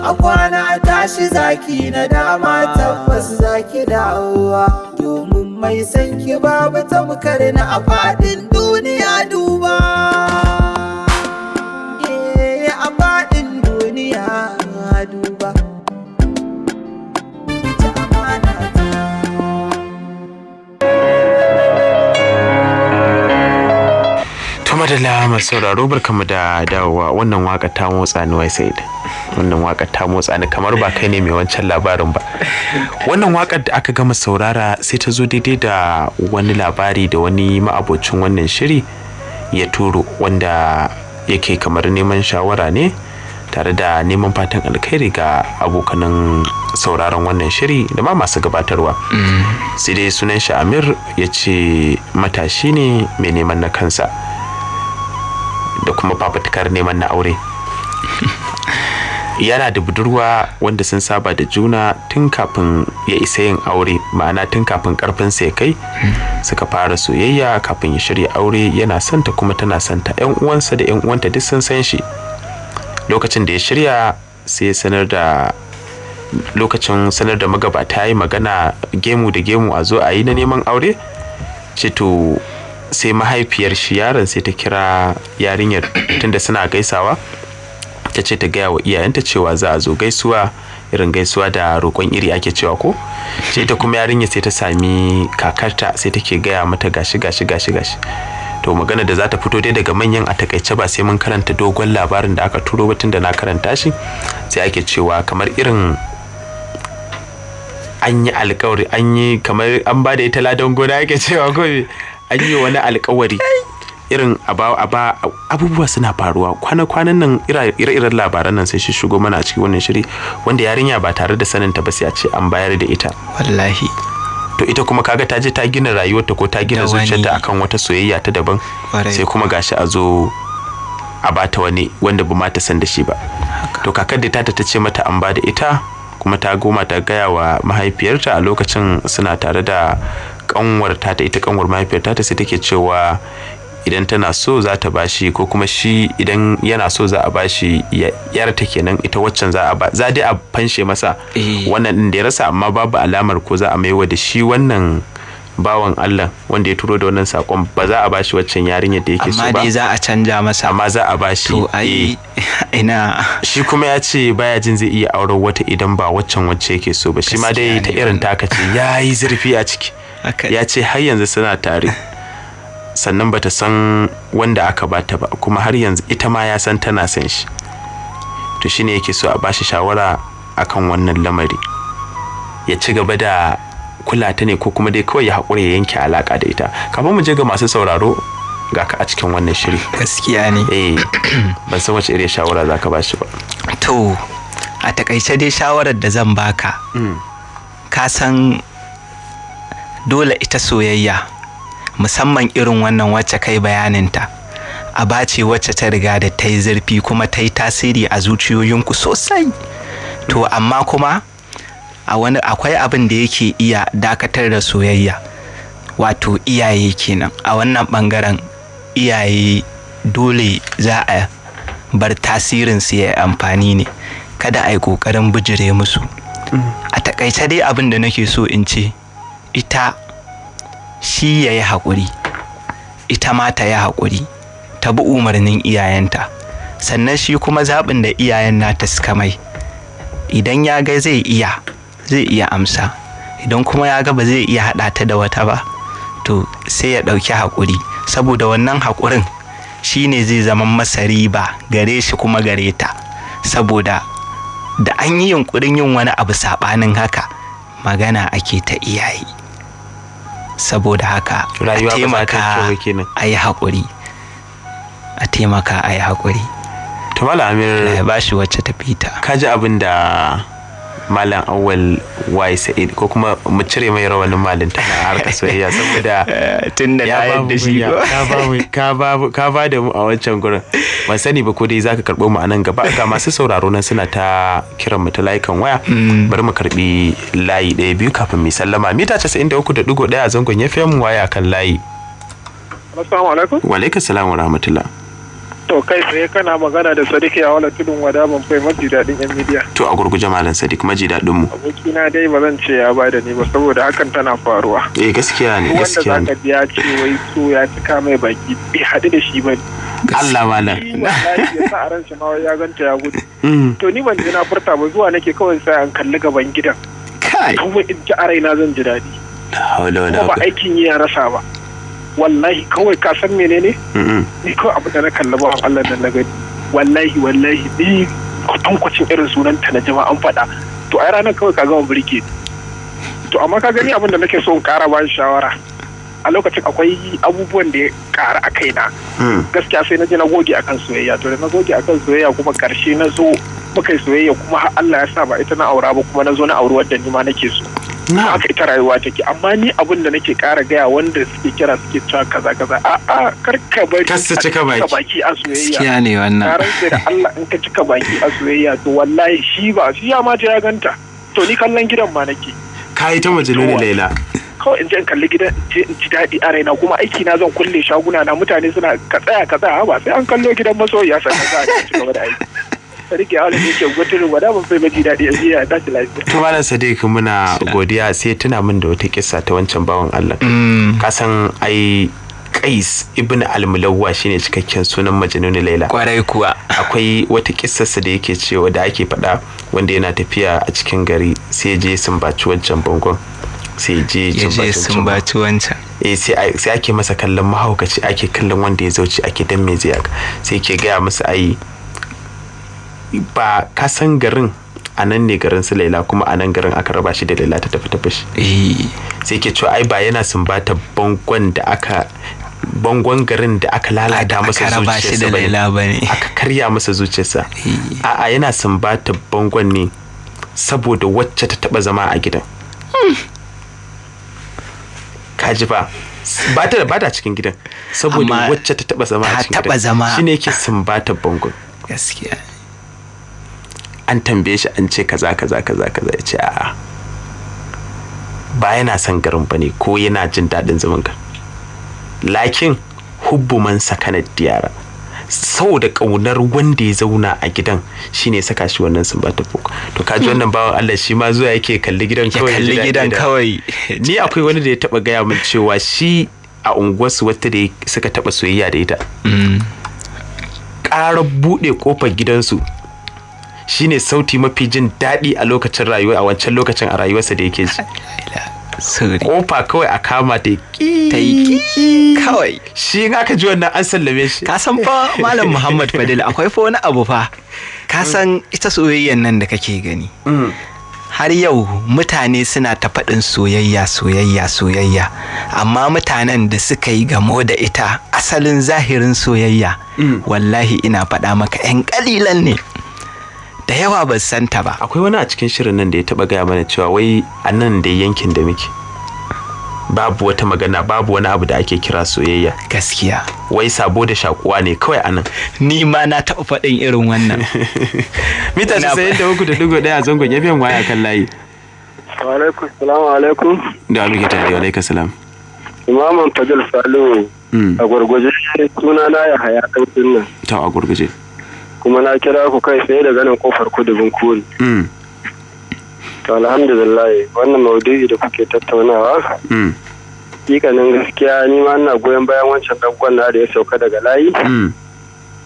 A kwana a tashi zaki na dama, tabbas zaki dawowa, domin mai san ki babu tamkar na a faɗin duniya duba. Madalla masu sauraro, barkamu da dawowa. Wannan waka ta motsa ni, wai sai wannan waka ta motsa ni kamar ba kai ne mai wancan labarin ba. Wannan wakar da aka gama saurara sai ta zo daidai da wani labari da wani ma'abocin wannan shiri ya turo, wanda yake kamar neman shawara ne tare da neman fatan alkhairi ga abokanan sauraron wannan shiri da ma masu gabatarwa. Sai dai sunan shi Amir, ya ce matashi ne mai neman na kansa da kuma fafutukar neman na aure. Yana da budurwa wanda sun saba da juna tun kafin ya isa yin aure, ma'ana tun kafin karfinsa ya kai suka fara soyayya. Kafin ya shirya aure yana santa kuma tana santa, yan uwansa da yan uwanta duk sun san shi. Lokacin da ya shirya sai ya sanar da, lokacin sanar da magabata yi magana gemu da gemu a zo a yi na neman aure ce. To sai mahaifiyar shi yaron sai ta kira yarinyar, tunda suna gaisawa, ta ce ta gaya wa iyayenta cewa za a zo gaisuwa, irin gaisuwa da roƙon iri ake cewa ko ce. Ta kuma yarinya sai ta sami kakarta sai take gaya mata gashi gashi gashi gashi. To magana da za ta fito dai daga manyan, a takaice ba sai mun karanta dogon labarin da aka turo ba, tunda na karanta shi, sai ake cewa kamar irin an yi alkawari, an yi kamar an ba da ita ladan gona ake cewa ko, an yi wani alkawari irin aba abubuwa suna faruwa kwana-kwanan nan, ire-iren labaran nan sai shi shigo mana a cikin wannan shiri, wanda yarinya ba tare da sanin ta ba sai a ce an bayar da ita. Wallahi. To ita kuma kaga ta je ta gina rayuwarta ko ta gina zuciyarta akan wata soyayya ta daban, sai kuma gashi a zo a bata wani wanda ba ma ta san da shi ba. To kakar da ta ta ce mata an ba da ita, kuma ta goma ta gaya wa mahaifiyarta. A lokacin suna tare da kanwar ta, ita kanwar mahaifiyarta ta, sai take cewa idan tana so za ta bashi, ko kuma shi idan yana so za a bashi yarta kenan, ita waccan za a ba, za dai a fanshe masa wannan din da ya rasa. Amma babu alamar ko za a maiwa da shi wannan bawan Allah wanda ya turo da wannan sakon, ba za a bashi waccan yarinyar da yake so ba. Amma dai za a canja masa. Amma za a bashi. To ai ina. Shi kuma ya ce baya jin zai iya auren wata idan ba waccan wacce yake so ba. Shi ma dai ta irin taka ce yayi zurfi a ciki. Ya ce har yanzu suna tare, sannan bata san wanda aka bata ba, kuma har yanzu ita ma ya san tana san shi. To shine yake so a bashi shawara akan wannan lamari, ya ci gaba da kula ta ne ko kuma dai kawai ya haƙura ya yanke alaƙa da ita. Kafin mu je ga masu sauraro, ga ka a cikin wannan shiri. Gaskiya ne. Eh, ban san wace irin shawara zaka bashi ba. To a takaice dai shawarar da zan baka, ka san dole ita soyayya, musamman irin wannan wacce kai bayaninta, aba ce wacce ta riga da ta yi zurfi kuma ta yi tasiri a zuciyoyinku sosai. To amma kuma a wani akwai abin da yake iya dakatar da soyayya, wato iyaye kenan. A wannan bangaren iyaye dole za a bar tasirinsu ya amfani ne, kada a yi ƙoƙarin bijire musu. A takaice dai abin da nake so in ce, ita shi ya yi haƙuri, ita ma ta yi haƙuri, ta bi umarnin iyayenta. Sannan shi kuma zaɓin da iyayen nata suka mai, idan ya ga zai iya, zai iya amsa. Idan kuma ya ga ba zai iya haɗa ta da wata ba, to sai ya ɗauki haƙuri, saboda wannan haƙurin shi ne zai zama masa riba gare shi kuma gare ta. Saboda da an yi yunƙurin yin wani abu saɓanin haka, magana ake ta iyaye. Saboda haka a taimaka a yi haƙuri, a taimaka a yi haƙuri. To Malam Amir, ya ba shi wacce ta fita. Ka ji abin da Malam Awwal Y Sa'id, ko kuma mu cire mai rawanin malinta na harkar soyayya, saboda tun da na yadda shi ka ba da mu a wancan gurin. Ban sani ba ko dai zaka karɓo mu a nan gaba. Ga masu sauraro nan suna ta kiran mu ta layukan waya. Bari mu karbi layi ɗaya biyu kafin mu sallama. Mita 93.1 a zangon FM, waya kan layi. Assalamu alaikum. Wa alaikum salam wa rahmatullah. To kai tsaye kana magana da Sadiq ya wala tudun wada ban fai maji daɗin yan midiya. To a gurguje Malam Sadiq, maji daɗin mu. Abokina dai ba zan ce ya bada ni ba, saboda hakan tana faruwa. Eh, gaskiya ne, gaskiya ne. Wanda zaka ji ya ce wai so ya cika mai baki bai haɗu da shi ba. Allah malam. Wallahi ya sa a ran shi ma ya ganta ya gudu. To ni ban ji na furta ba, zuwa nake kawai sai an kalli gaban gidan. Kai. Kawai in ji a raina zan ji daɗi. La haula wala Ba aikin yi ya rasa ba. Wallahi kawai ka san menene? Ni kawai abu da na kalla ba Allah nan na gani. Wallahi wallahi ni kwatankwacin irin sunan ta na jama'a an faɗa. To ai ranar kawai ka gama birke. To amma ka gani abin da nake so in ƙara ba shawara. A lokacin akwai abubuwan da ya ƙara a kaina. Gaskiya sai na je na goge akan soyayya. To da na goge akan soyayya kuma karshe na zo muka yi soyayya kuma har Allah ya sa ba ita na aura ba kuma na zo na auri wadda ni ma nake so. Haka ita rayuwa take, amma ni abin da nake ƙara gaya wanda suke kira suke cewa kaza kaza, a'a kar ka bari Kar su cika baki. A soyayya. Gaskiya ne wannan. Na rantse da Allah in ka cika baki a soyayya to wallahi shi ba shi ya ma je ya ganta. To ni kallon gidan ma nake. Ka yi ta Majnun Laila. Kawai in je in kalli gidan in je in ji daɗi a raina, kuma aiki na zan kulle shaguna na, mutane suna ka tsaya ka tsaya, ba sai an kallo gidan masoyiya sannan za a ci gaba da aiki. Sadiq ya wani yake guturu ba da ban sai maji daɗi a jiya tashi lafiya. To Malam Sadiq muna godiya, sai tuna min da wata kissa ta wancan bawan Allah. Ka san ai Qais ibn al-Mulawwa shine cikakken sunan Majnun Laila. Kwarai kuwa. Akwai wata kissarsa da yake cewa da ake faɗa, wanda yana tafiya a cikin gari sai je sumbaci wancan bangon. Sai je ya je sumbaci wancan. Eh, sai ake masa kallon mahaukaci, ake kallon wanda ya zauce, ake dan me zai haka. Sai ke gaya masa ai ba ka san garin a nan ne garin su Laila, kuma a nan garin aka raba shi da Laila ta tafi ta fashi. Sai ke cewa ai ba yana sumbata bangon da aka bangon garin da aka lalata masa zuciyarsa bane, aka karya masa zuciyarsa. A'a yana sumbata bangon ne saboda wacce ta taba zama a gidan. Kaji ba ba ta ba ta cikin gidan, saboda wacce ta taba zama a cikin gidan shine yake sumbata bangon. Gaskiya. An tambaye shi an ce kaza kaza kaza kaza, ya ce a'a ba yana son garin bane ko yana jin daɗin zaman garin, lakin hubbu man sakanar diyara, saboda ƙaunar wanda ya zauna a gidan shine saka shi wannan sumbata boko. To kaji wannan bawan Allah shi ma zuwa yake kalli gidan kawai, kalli gidan kawai. Ni akwai wani da ya taba gaya min cewa shi a unguwarsu wata da suka taba soyayya da ita, ƙarar buɗe ƙofar gidansu shine sauti mafi jin daɗi a lokacin rayuwa, a wancan lokacin a rayuwarsa da yake ji. Kofa kawai a kama ta yi kawai. Shi in aka ji wannan an sallame shi. Ka san fa Malam Muhammad Fadil akwai fa wani abu fa. Ka san ita soyayyan nan da kake gani. Har yau mutane suna ta faɗin soyayya soyayya soyayya, amma mutanen da suka yi gamo da ita asalin zahirin soyayya, wallahi ina faɗa maka 'yan ƙalilan ne. Da yawa ba san ta ba. Akwai wani a cikin shirin nan da ya taba gaya mana cewa wai a nan da yankin da muke babu wata magana, babu wani abu da ake kira soyayya. Gaskiya. Wai sabo da shakuwa ne kawai anan. Ni ma na taɓa faɗin irin wannan. Mita 93.1 a zangon FM, waya kan layi. Wa alaikum salam alaikum. Da muke tare, wa alaikum salam. Imaman Fadil Salihu. A gurguje suna na ya haya kan sunna. Ta a gurguje. Kuma na kira ku kai tsaye daga nan kofar kudu Bunkuri. To alhamdulillah wannan maudu'i da kuke tattaunawa. Hakikanin gaskiya ni ma ina goyon bayan wancan dan gwanna da ya sauka daga layi.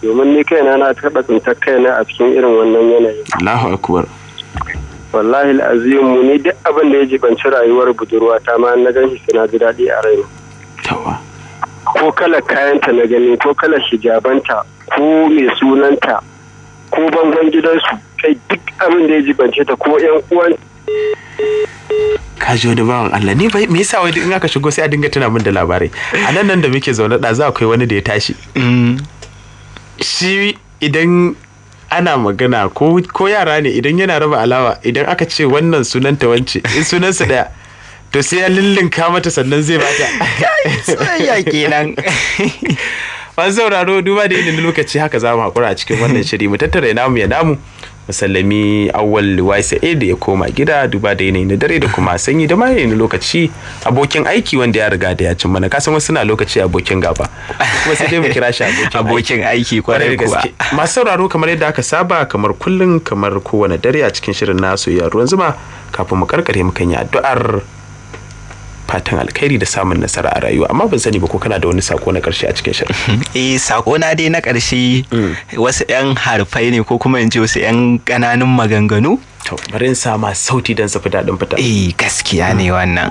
Domin ni kaina na taɓa tsintar kaina a cikin irin wannan yanayi. Allahu akbar. Wallahi al'azimu ni duk abin da ya jibanci rayuwar budurwa ta ma na gan shi suna ji daɗi a raina. Tawa. Ko kalar kayanta na gani, ko kalar hijabanta, ko mai sunanta, ko bangon gidansu, kai duk abin da ya jibance ta ko yan uwan. Ka ji wani bawan Allah ni bai me yasa wai in aka shigo sai a dinga tuna min da labarai. A nan nan da muke zaune da za akwai wani da ya tashi. Shi idan ana magana ko yara ne idan yana raba alawa, idan aka ce wannan sunanta wance, in sunansa daya to sai ya lullunka mata sannan zai bata. Soyayya kenan. Masu sauraro, duba da yanayin lokaci haka za mu haƙura a cikin wannan shiri, mu tattara namu ya namu musallami Awwal YSA da ya koma gida, duba da yanayi na dare da kuma sanyi da ma yanayin lokaci, abokin aiki wanda ya riga da ya cin mana, kasan wasu na lokaci abokin gaba kuma sai dai mu kira shi abokin aiki. Kwarai kuwa. Masu sauraro, kamar yadda aka saba, kamar kullum, kamar kowane dare a cikin shirin na soyayya ruwan zuma, kafin mu karkare mukan yi addu'ar fatan alkhairi da samun nasara a rayuwa, amma ban sani ba ko kana da wani sako na karshe a cikin shirin. Eh, sako na dai na karshe wasu yan harfai ne ko kuma in ce wasu yan ƙananun maganganu To bari in sa ma sauti don su fi daɗin fita. Eh, gaskiya ne wannan.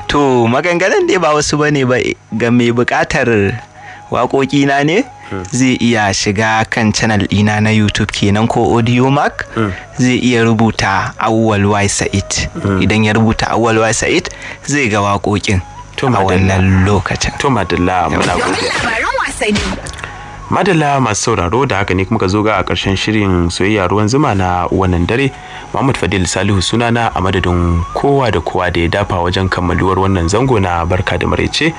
To maganganun dai ba wasu bane ba, ga mai buƙatar waƙoƙina ne zai iya shiga kan channel ɗina na YouTube kenan ko Audio Mark, zai iya rubuta Awwal Y Sa'id. Idan ya rubuta Awwal Y Sa'id zai ga waƙoƙin To a madalla. wannan lokacin. To madalla, muna godiya. Labaran wasanni. Madalla masu sauraro, da haka ne kuma ka zo ga a ƙarshen shirin Soyayya Ruwan Zuma na wannan dare. Muhammad Fadil Salihu sunana, a madadin kowa da kowa da ya dafa wajen kammaluwar wannan zango na Barka da Maraice,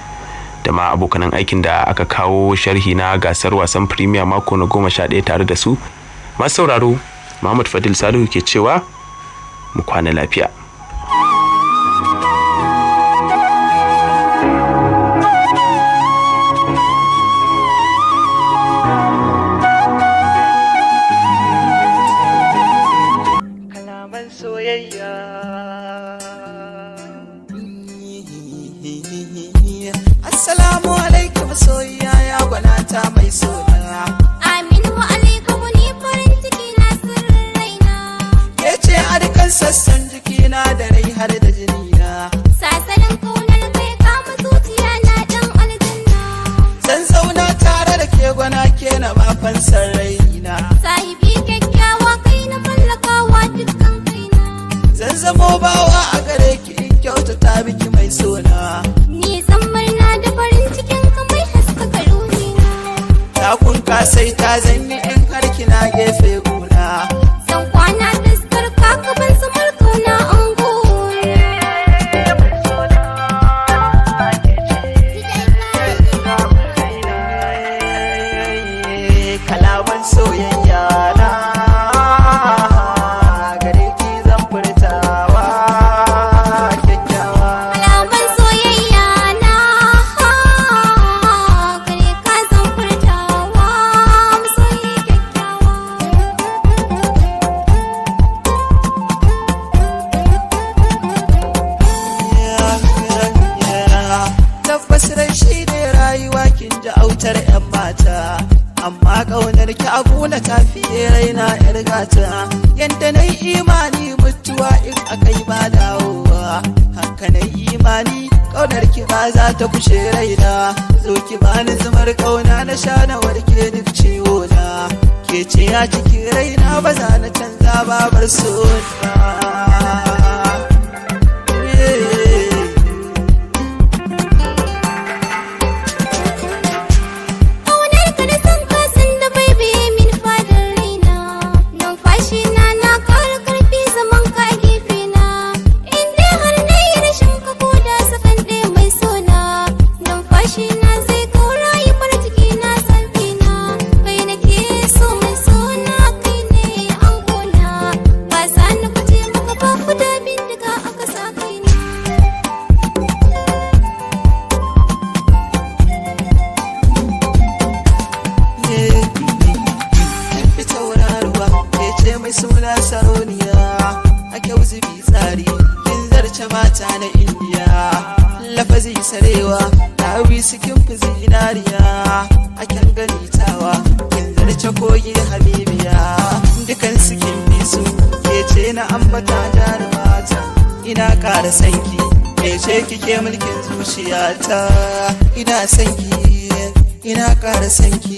da ma abokanan aikin da aka kawo sharhi na gasar wasan Premier mako na 11 tare da su. Masu sauraro, Muhammad Fadil Salihu ke cewa mu kwana lafiya. Kalaman soyayya. Assalamu alaikum soyayya, ya gwanata mai sona. Aminu wa alaikum, ni farin ciki na sirrin raina. Ke ce a dukkan sassan jikina da rai har da jinina. Sasalin kaunar kai kama zuciya na dan aljanna. Zan zauna tare da ke gwana, ke na ba fansar raina. Sahibi kyakkyawa, kai na mallakawa dukkan kaina. Zan zamo bawa a gare ki in kyautata miki mai sona. Ni zan murna da farin cikin ka mai haskaka ruhina. Takun ka sai ta zanyi in har kina gefe gona. Zan kwana fuskar ka ka ban samar kauna ango. Kalaman soyayya na gare ki zan furtawa kyakkyawa. Kalaman soyayya na gare ka zan furtawa, masoyi kyakkyawa. Tabbas rai shi ne rayuwa, kin ji autar 'yan mata. Amma ƙaunar ki abu na tafiye raina 'yar gata. Yanda na yi imani mutuwa in akai ba dawowa, haka na yi imani ƙaunar ki ba za ta kushe raina. Zo ki bani zumar ƙauna na sha na warke duk ciwo na. Ke ce a cikin raina, ba za na canza babar sona. Yeah. Ƙaunar ka da son ka san da bai biye min fadar raina. Numfashi na na ƙara ƙarfi zaman ka a gefe na. In dai har na yi rashin ka ko da sakan ɗaya mai sona, numfashi na zai kaura yi bar jiki na zafi na. Kai nake so mai sona, kai ne an gona. Ba za ni guje maka ba ku da bindiga aka sa kaina. Fi tauraruwa, ke ce mai suna sarauniya. A kyau zubi tsari kin zarce mata na Indiya. Lafazi sarewa dawi kin fi zinariya. A kyan gani tawa kin zarce kogi habibiya. Dukan su kin fi su, ke ce na ambata jarumata. Ina ƙara sanki, ke ce kike mulkin zuciyata. Ina sanki, ina ƙara sanki.